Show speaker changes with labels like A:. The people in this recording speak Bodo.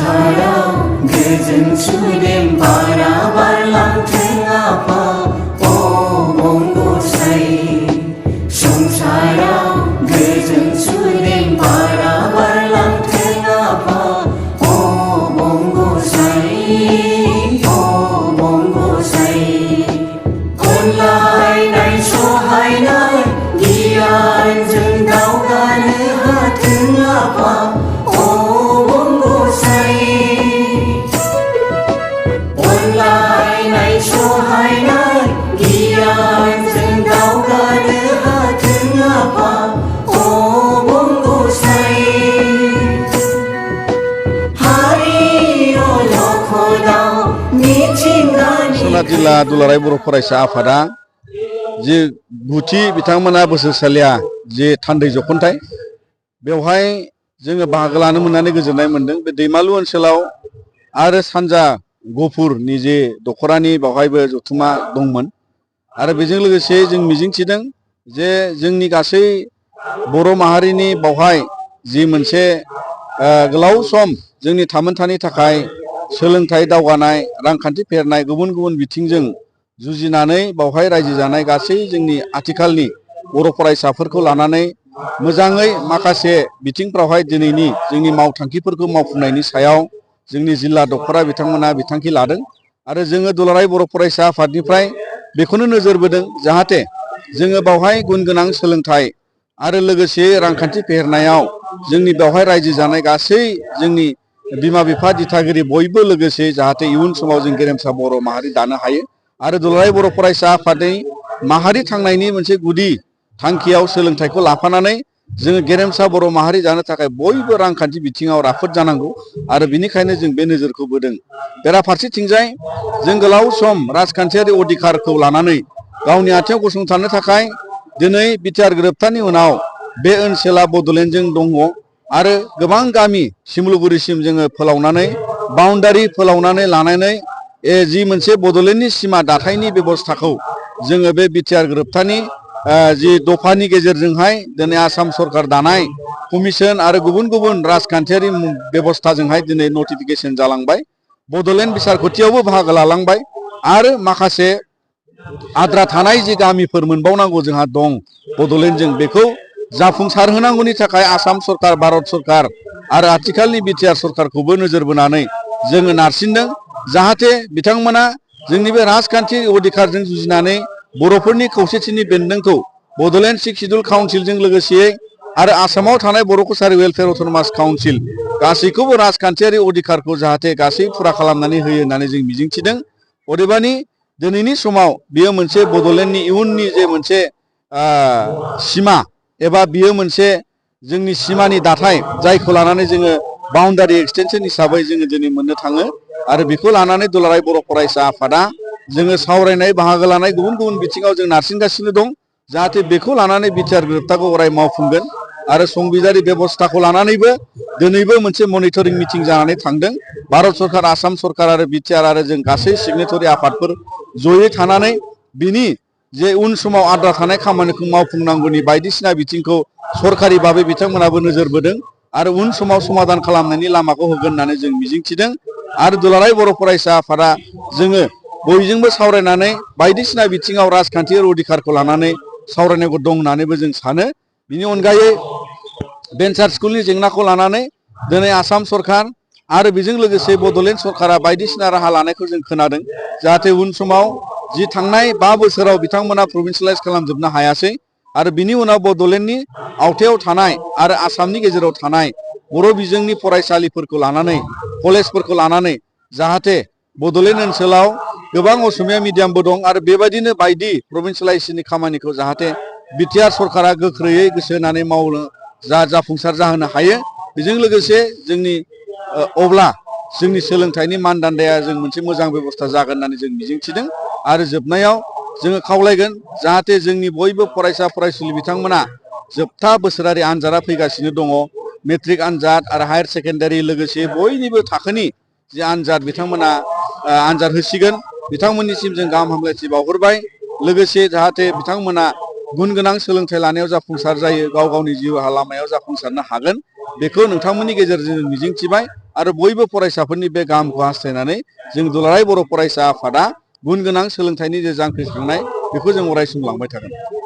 A: संसाराव गोजोन सुदेम बारा बारलांथों आफा अबं गसाइ संसाराव गोजोन सुदेम बारा बारलांथों आफा अबं गसाइ अनलायनाय सहायनाय गियानजों दावगानो हाथों आफा अबं गसाइ अनलायनाय सहायनाय गियानजों दावगानो हाथों आफा अबं गसाइ हारि अलखदाव मिथिंगानि
B: सोनाब जिल्ला दुलाराय बर' फरायसा आफादा जे गुथि बिथांमोना बोसोरसालिया जे थान्दै जखनथाय बेवहाय जोङो बाहागो लानो मोननानै गोजोननाय मोन्दों। बे दैमालु ओनसोलाव आरो सानजा गफुरनि जे दख'रानि बावहायबो जथुमा दंमोन आरो बेजों लोगोसे जों मिजिंथिदों जे जोंनि गासै बर' माहारिनि बावहाय जि मोनसे गोलाव सम जोंनि थामोनथानि थाखाय सोलोंथाइ दावगानाय रांखान्थि फेहेरनाय गुबुन गुबुन बिथिंजों जुजिनानै बावहाय रायजो जानाय गासै जोंनि आथिखालनि बर' फरायसाफोरखौ लानानै मोजाङै माखासे बिथिंफ्रावहाय दिनैनि जोंनि मावथांखिफोरखौ मावफुंनायनि सायाव जोंनि जिल्ला दखरा बिथांमोना बिथांखि लादों आरो जोङो दुलाराय बर' फरायसा आफादनिफ्राय बेखौनो नोजोर बोदों जाहाथे जोङो बावहाय गुन गोनां सोलोंथाइ आरो लोगोसे रांखान्थि फेहेरनायाव जोंनि बेवहाय रायजो जानाय गासै जोंनि बिमा बिफा दिथागिरि बयबो लोगोसे जाहाथे इयुन समाव जों गेरेमसा बर' माहारि दानो हायो आरो दुलाराय बर' फरायसा आफादनि माहारि थांनायनि मोनसे गुदि थांखियाव सोलोंथाइखौ लाफानानै जोङो गेरेमसा बर' माहारि जानो थाखाय बयबो रांखान्थि बिथिङाव राफोद जानांगौ आरो बिनिखायनो जों बे नोजोरखौ बोदों। बेराफारसेथिंजाय जों गोलाव सम राजखान्थियारि अधिकारखौ लानानै गावनि आथिङाव गसंथानो थाखाय दिनै बिटिआर गोरोबथानि उनाव बे ओनसोला बड'लेण्डजों दङ आरो गोबां गामि सिमलुगुरिसिम जोङो फोलावनानै बाउन्डारि फोलावनानै लानानै जि मोनसे बड'लेण्डनि सिमा दाथायनि बेबस्थाखौ जोङो बे बिटिआर गोरोबथानि जि दफानि गेजेरजोंहाय दिनै आसाम सरकार दानाय कमिसन आरो गुबुन गुबुन राजखान्थियारि बेबस्थाजोंहाय दिनै नटिफिकेसन जालांबाय बड'लेण्ड बिसारखथियावबो बाहागो लालांबाय आरो माखासे आद्रा थानाय जि गामिफोर मोनबावनांगौ जोंहा दं बड'लेण्डजों बेखौ जाफुंसार होनांगौनि थाखाय आसाम सरकार भारत सरकार आरो आथिखालनि बिटिआर सरकारखौबो नोजोर बोनानै जोङो नारसिनदों जाहाथे बिथांमोना जोंनि बे राजखान्थि अधिकारजों जुजिनानै बर'फोरनि खौसेथिनि बेन्दोंखौ बड'लेण्ड सिक्स सिडिउल काउन्सिलजों लोगोसेयै आरो आसामाव थानाय बर' कसारि वेलफेयार अट'नमास काउन्सिल गासैखौबो राजखान्थियारि अधिकारखौ जाहाथे गासै फुरा खालामनानै होयो होननानै जों मिजिंथिदों। अदेबानि दिनैनि समाव बियो मोनसे बड'लेण्डनि इयुननि जे मोनसे सिमा एबा बियो मोनसे जोंनि सिमानि दाथाय जायखौ लानानै जोङो बाउन्डारि एक्सटेनसन हिसाबै जोङो दिनै मोननो थाङो आरो बेखौ लानानै दुलाराय बर' फरायसा आफादा जोङो सावरायनाय बाहागो लानाय गुबुन गुबुन बिथिङाव जों नारसिनगासिनो दं जाहाथे बेखौ लानानै बिटिआर गोरोबथाखौ अराय मावफुंगोन आरो संबिजिरारि बेबस्थाखौ लानानैबो दिनैबो मोनसे मनिटरिं मिटिं जानानै थांदों भारत सरकार आसाम सरकार आरो बिटिआर आरो जों गासै सिगनेटरि आफादफोर जयै थानानै बिनि जे उन समाव आद्रा थानाय खामानिखौ मावफुंनांगौनि बायदिसिना बिथिंखौ सरकारि भाबै बिथांमोनाबो नोजोर बोदों आरो उन समाव समाधान खालामनायनि लामाखौ होगोन होननानै जों मिजिंथिदों आरो दुलाराय बर' फरायसा आफादा जोङो बयजोंबो सावरायनानै बायदिसिना बिथिङाव राजखान्थियारि अधिकारखौ लानानै सावरायनांगौ दं होननानैबो जों सानो। बिनि अनगायै भेन्सार स्कुलनि जेंनाखौ लानानै दिनै आसाम सरकार आरो बेजों लोगोसे बड'लेण्ड सरकारा बायदिसिना राहा लानायखौ जों खोनादों जाहाथे उन समाव जि थांनाय 5 बोसोराव बिथांमोना प्रभिन्सियेलाइज खालामजोबनो हायासै आरो बिनि उनाव बड'लेण्डनि आवथायाव थानाय आरो आसामनि गेजेराव थानाय बर' बिजोंनि फरायसालिफोरखौ लानानै कलेजफोरखौ लानानै जाहाथे बड'लेण्ड ओनसोलाव गोबां असमिया मिडियामबो दं आरो बेबायदिनो बायदि प्रभिन्सियेलाइजेसननि खामानिखौ जाहाथे बिटिआर सरकारा गोख्रैयै गोसो होनानै मावनो जाफुंसार जाहोनो हायो बेजों लोगोसे जोंनि अब्ला जोंनि सोलोंथाइनि मानदान्दाया जों मोनसे मोजां बेबस्था जागोन होननानै जों मिजिंथिदों आरो जोबनायाव जोङो खावलायगोन जाहाथे जोंनि बयबो फरायसा फरायसुलि बिथांमोना जोबथा बोसोरारि आनजादा फैगासिनो दङ मेट्रिक आनजाद आरो हायार सेकेन्डारि लोगोसे बयनिबो थाखोनि जे आनजाद बिथांमोना आनजाद होसिगोन बिथांमोननिसिम जों गाहाम हामलायथि बावहरबाय लोगोसे जाहाथे बिथांमोना गुन गोनां सोलोंथाइ लानायाव जाफुंसार जायो गाव गावनि जिउ राहा लामायाव जाफुंसारनो हागोन बेखौ नोंथांमोननि गेजेरजों मिजिंथिबाय आरो बयबो फरायसाफोरनि बे गाहामखौ हास्थायनानै जों दुलाराय बर' फरायसा आफादा गुन गोनां सोलोंथाइनि जे जांख्रिखांनाय बेखौ जों अरायसम लांबाय थागोन।